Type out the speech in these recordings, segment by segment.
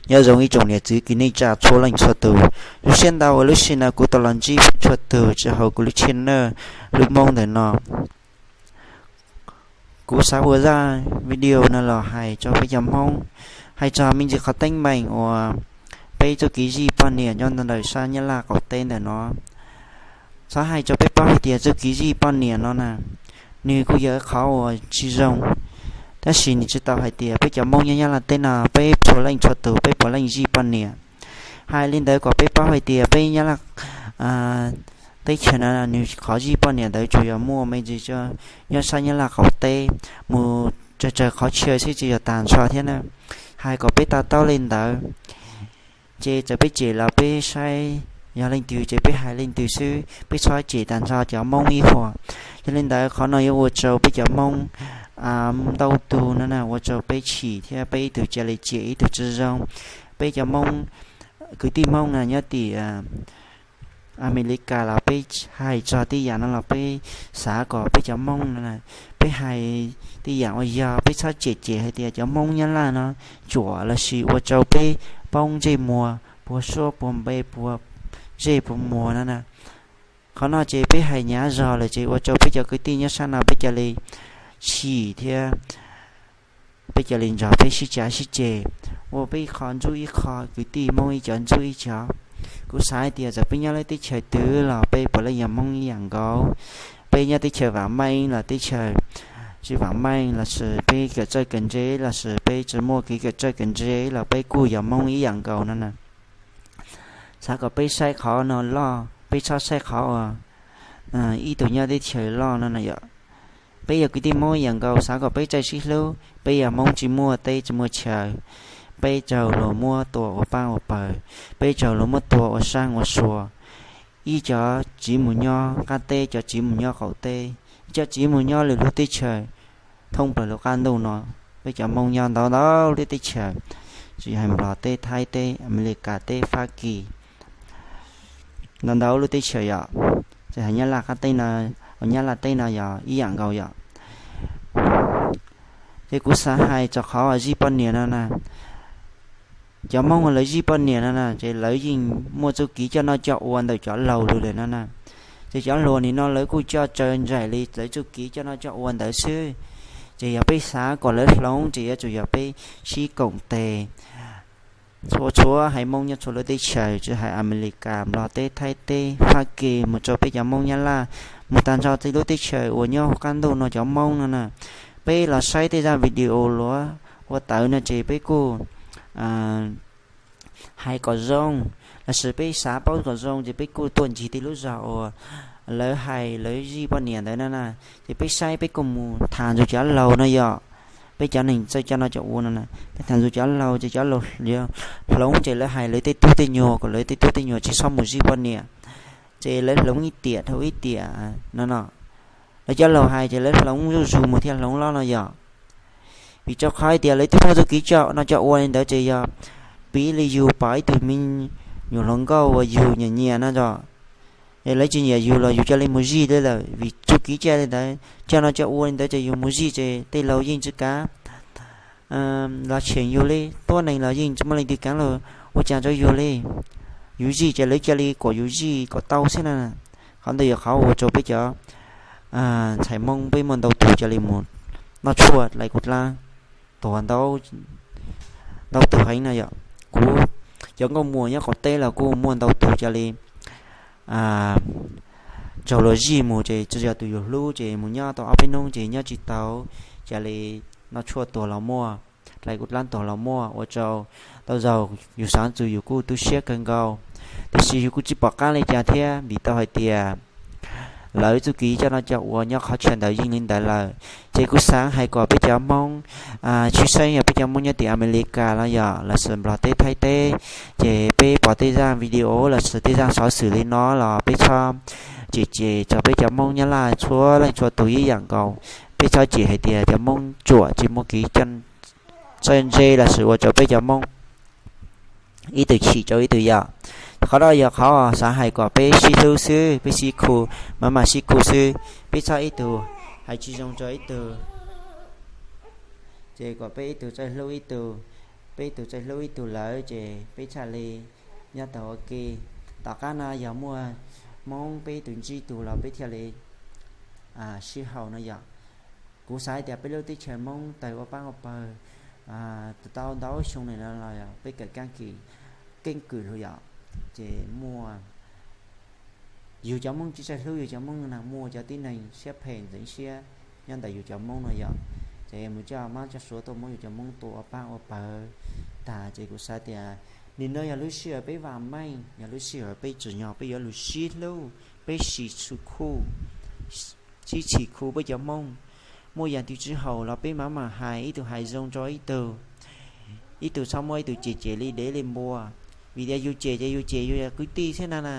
Nyob zoo ib tsoom niam txiv kwv tij neej tsa txhua leej txhua tus, zoo siab ntau uas lub sij hawm no kuv tau los ntsib peb txhua tus txog hauv kuv lub channel, lub Hmoob ntawm no. Kuv xav ua zaj video no los hais rau peb cov Hmoob, hais txog me ntsis qhov teeb meem uas peb txuj kev zij poj niam nyob ntawm sab Nyab Laj qaum teb ntawm no. Xav hais rau peb paub hais tias txuj kev zij poj niam no na, nws kuj yog qhov uas tsis zoo, tab sis nws tsis tau hais tias peb cov Hmoob nyob Nyab Laj teb no peb txhua leej txhua tus peb puav leej zij poj niam. Hais li ntawd kom peb paub hais tias peb Nyab Laj teb chaws no nws qhov zij poj niam ntawd tsuas yog muaj me ntsis nyob sab Nyab Laj qaum teb, mus tsawg tsawg qhov chaw xwb tsis yog tag nrho thiab na. Hais kom peb to taub li ntawd, ces txawm peb cem los peb saib yog leej twg ces peb hais leej twg xwb, peb txhob cem tag nrho cov Hmoob ib huam. Yog li ntawd qhov no yuav ua rau peb cov Hmoob ntau tus no na ua rau peb chim thiab peb ib tug cia li cem ib tug tsis zoo. Peb cov Hmoob, kwv tij Hmoob na nyob tim Amelikas los peb hais txog tej yam no los peb xav kom peb cov Hmoob no, peb hais tej yam uas yog, peb txhob cem cem hais tias cov Hmoob Nyab Laj no tsuam lossis ua rau peb poob ntsej muag, puas suab puas npe puas ntsej puas muag no na. Qhov no ces peb hais hnyav zog lawm ces ua rau peb cov kwv tij nyob sab no peb cia li chim thiab peb cia li nrog peb sib cav sib ceg, ua peb ib qho ntsuj ib qho, kwv tij Hmoob ib cov ntsuj ib cov. Kuv xav hais tias txawm peb nyob lub teb chaws twg los peb puav leej yog Hmoob ib yam nkaus. Peb nyob teb chaws vam meej los teb chaws tsis vam meej los sis peb kawm txawj kawm ntse los sis peb tsis muaj kev kawm txawj kawm ntse los peb kuj yog Hmoob ib yam nkaus no na. Xav kom peb saib qhov no loj, peb txhob saib qhov uas ib tug nyob teb chaws loj no na yom. Peb yog kwv tij Hmoob ib yam nkaus, xav kom peb txawj sib hlub, peb yog Hmoob tsis muaj teb tsis muaj chaw, peb raug luag muab tua ua pab ua pawg, peb raug luag muab tua ua saab ua sua. Ib cov tsiv mus nyob qab teb, cov tsiv mus nyob qaum teb, ib cov tsiv mus nyob lwm lub teb chaws, thoob plaws lub qab ntuj no. Peb cov Hmoob nyob ntau ntau lub teb chaws, tsis hais Nplog teb, Thaib teb, Amelikas teb, Fab Kis, ntau ntau lub teb chaws yom. Tsis hais Nyab Laj qab teb no, Nyab Laj teb no yog ib yam nkaus yom. Ces kuv xav hais txog qhov zij poj niam no na. Cov Hmoob uas lawv zij poj niam no na ces lawv yeej muaj txuj kev coj noj coj ua ntawm cov laus lawm no na. Ces cov hluas nim no lawv kuj coj tsaws nraim li lawv txuj kev coj noj coj ua ntawd xwb. Ces yog peb xav kom lawv hloov ces yuav tsum yog peb sib koom tes txhua txhua haiv Hmoob nyob txhua lub teb chaws, tsis hais Amelikas, Nplog teb, Thaib teb, Fab Kis, mus rau peb cov Hmoob Nyab Laj, mus tag nrho txhua lub teb chaws uas nyob hauv qab ntuj no cov Hmoob no na. Peb los saib tej zaj video luav ua tawv no ces peb kuj hais kom zoo, los sis peb xav paub kom zoo ces peb kuj tuaj ncig tej lub zog uas lawv hais lawv zij poj niam ntawd no na. Ces peb saib peb kuj mus tham ntxuag cov laus no yom. Peb cov neeg txawj coj noj coj ua no na, peb tham ntxuag cov laus ces cov laus hloov ces lawv hais lawv tej tub tej nyuag kom lawv tej tub tej nyuag tsis txhob mus zij poj niam, ces lawv hloov ib tiam dhau ib tiam no no. Lawv cov laus hais ces lawv hloov zuj zus mus thiaj hloov loj no yom. Vim rau qhov hais tias lawv twb muaj txuj kev coj noj coj ua li ntawd ces yog piv li yus pom ib tug me nyuam hluas nkauj uas yus nyiam nyiam no yom, es lawv tsis nyiam yus los yus cia li mus zij li lawm, vim txuj kev coj li ntawd, coj noj coj ua li ntawd ces yus mus zij ces tej laus yeej tsis kav los cheem yus li, tuab neeg los yeej tsis muaj leej twg kav los ua cas rau yus li. Yus zij ces lawv cia li kom yus zij kom tau xwb na. Qhov ntawd yog qhov ua rau peb cov ntxhais Hmoob peb muaj ntau tus cia li mus noj tshuaj dlai kuv dlaab tuag ntau tus heev no yom. Kuv cov nkauj muam nyob qaum teb los kuj muaj ntau tus cia li raug luag zij mus ces tsis yog tus yus hlub ces mus nyob tau ob peb hnub ces nyob tsis tau, cia li noj tshuaj tuag los muaj, dlai kuv dlaab tuag los muaj, ua rau tau zaug yus xaav txug yus kuj tu siab kawg nkaus. Tiam sis yus kuj tsis pom qab li cas thiab vim tau hais tias lawv txuj kev coj noj coj ua nyob qhov chaw ntawd yeej li ntawd lawm. Ces kuv xaav hais kom peb cov Hmoob, tshwj xeeb yog peb cov Hmoob nyob tim Amelikas los yog los sis Nplog teb Thaib teb, ces peb pom tej zaj video los sis tej zaj xov xwm li no los peb txhob cem cem txog peb cov Hmoob Nyab Laj txhua leej txhua tus ib yam nkaus. Peb txhob cem hais tias cov Hmoob tsuam tsis muaj kev txawj ntse los sis ua rau peb cov Hmoob ib tug chim rau ib tug yom. Qhov no yog qhov xav hais kom peb sib hlub xwb, peb sib khu, mam mam sib khu xwb, peb txhob ib tug hais tsis zoo rau ib tug. Ces kom peb ib tug txawj hlub ib tug, peb tus txawj hlub ib tug lawm ces peb thiaj li nyob tau ua ke. Tom qab no yog muaj Hmoob peb tus ntsib tus los peb thiaj li sib haum no yom. Kuv xav hais tias peb lub teb chaws Hmoob tawg ua pab ua pawg tau ntau xyoo no los peb kawm keeb kwm, keeb kwm lawm yom. Ces muaj yus cov Hmoob tsis txawj hlub yus cov Hmoob na, muaj cov tib neeg siab phem ntxeev siab nyob ntawm yus cov Hmoob no yom. Ces mus coj Mab coj Suav tuaj muab yus cov Hmoob tua ua pab ua pawg tag. Ces kuv xav tias nim no yog lub sij hawm peb vam meej, yog lub sij hawm peb tsim nyog peb yuav lug sib hlub, peb sib txhim khu, sib txhim khu peb cov Hmoob. Muaj yam twg tsis haum los peb mam mam hais, ib tug hais zoo rau ib tug, ib tug txhob muab ib tug cem cem li dev li npua. Vim tias yus cem ces yus cem yus kwv tij thiab na na.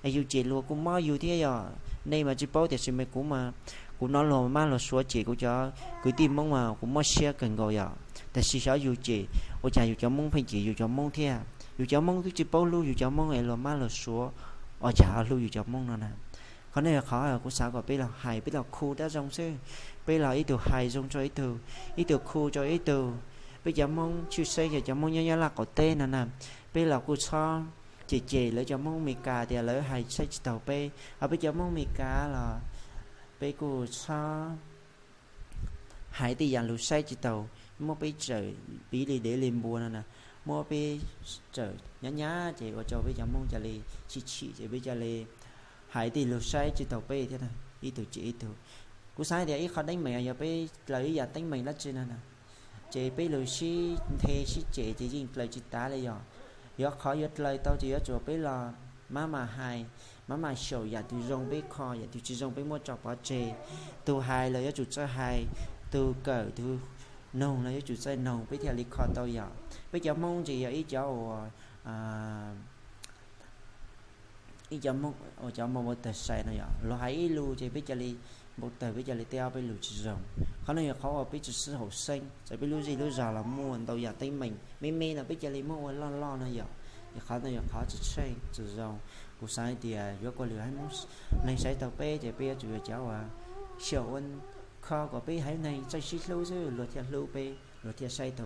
Yus cem luag kuj mob yus thiab yom. Nej mas tsis paub tiam sis mas kuv mas, kuv hnov luag Mab luag Suav cem kuv cov kwv tij Hmoob mas kuv mob siab kawg nkaus yom. Tab sis xyov yus cem, ua cas yus cov Hmoob pheej cem yus cov Hmoob thiab? Yus cov Hmoob twb tsis paub hlub yus cov Hmoob es luag Mab luag Suav ua cas ho hlub yus cov Hmoob no na. Qhov no yog qhov kuv xav kom peb los hais, peb los khu dab zoo xwb. Peb los ib tug hais zoo rau ib tug, ib tug khu rau ib tug. Peb cov Hmoob tshwj xeeb yog cov Hmoob nyob Nyab Laj qaum teb no na, peb los kuj txhob cem cem lawv cov Hmoob Amelikas tias lawv hais saib tsis taus peb. Ho peb cov Hmoob Amelikas los peb kuj txhob hais tej yam lus saib tsis taus, muab peb txawm piv li dev li npua no na, muab peb txawm nyab nyab ces ua rau peb cov Hmoob cia li chim chim ces peb cia li hais tej lus saib tsis taus peb thiab, ib tug cem ib tug. Kuv xav tias ib qho teeb meem yog peb dlaws ib yam teeb meem dab tsi no na, ces peb lug sib nthe sib cem ces yeej dlaws tsis tav li yom. Yuav qhov yuav dlaws tau ces yuav tsum peb los maj mam hais, maj mam xyaum, yam twg zoo peb kho, yam twg tsis zoo peb muab tso pov tseg. Tus hais los yuav tsum txawj hais, tus kawm tus noog los yuav tsum txawj noog peb thiaj li kho tau yom. Peb cov Hmoob ces yog ib cov uas ib cov Hmoob uas cov npau taws sai no yom, luag hais ib lus ces peb cia li npau taws, peb cia li teb ob peb lus tsis zoo. Qhov no yog qhov uas peb tsis sib haum xeeb, txawm peb lub zej lub zog los muaj ntau yam teeb meem me me no peb cia li muab ua loj loj no yom. Yog qhov no yog qhov tsis tsheej tsis zoo. Kuv xav hais tias yuav kom lwm haiv Hmoob neeg saib taus peb ces peb yuav tsum yog cov uas xyaum ua kho kom peb haiv neeg txawj sib hlub xwb luag thiaj hlub peb, luag thiaj saib taus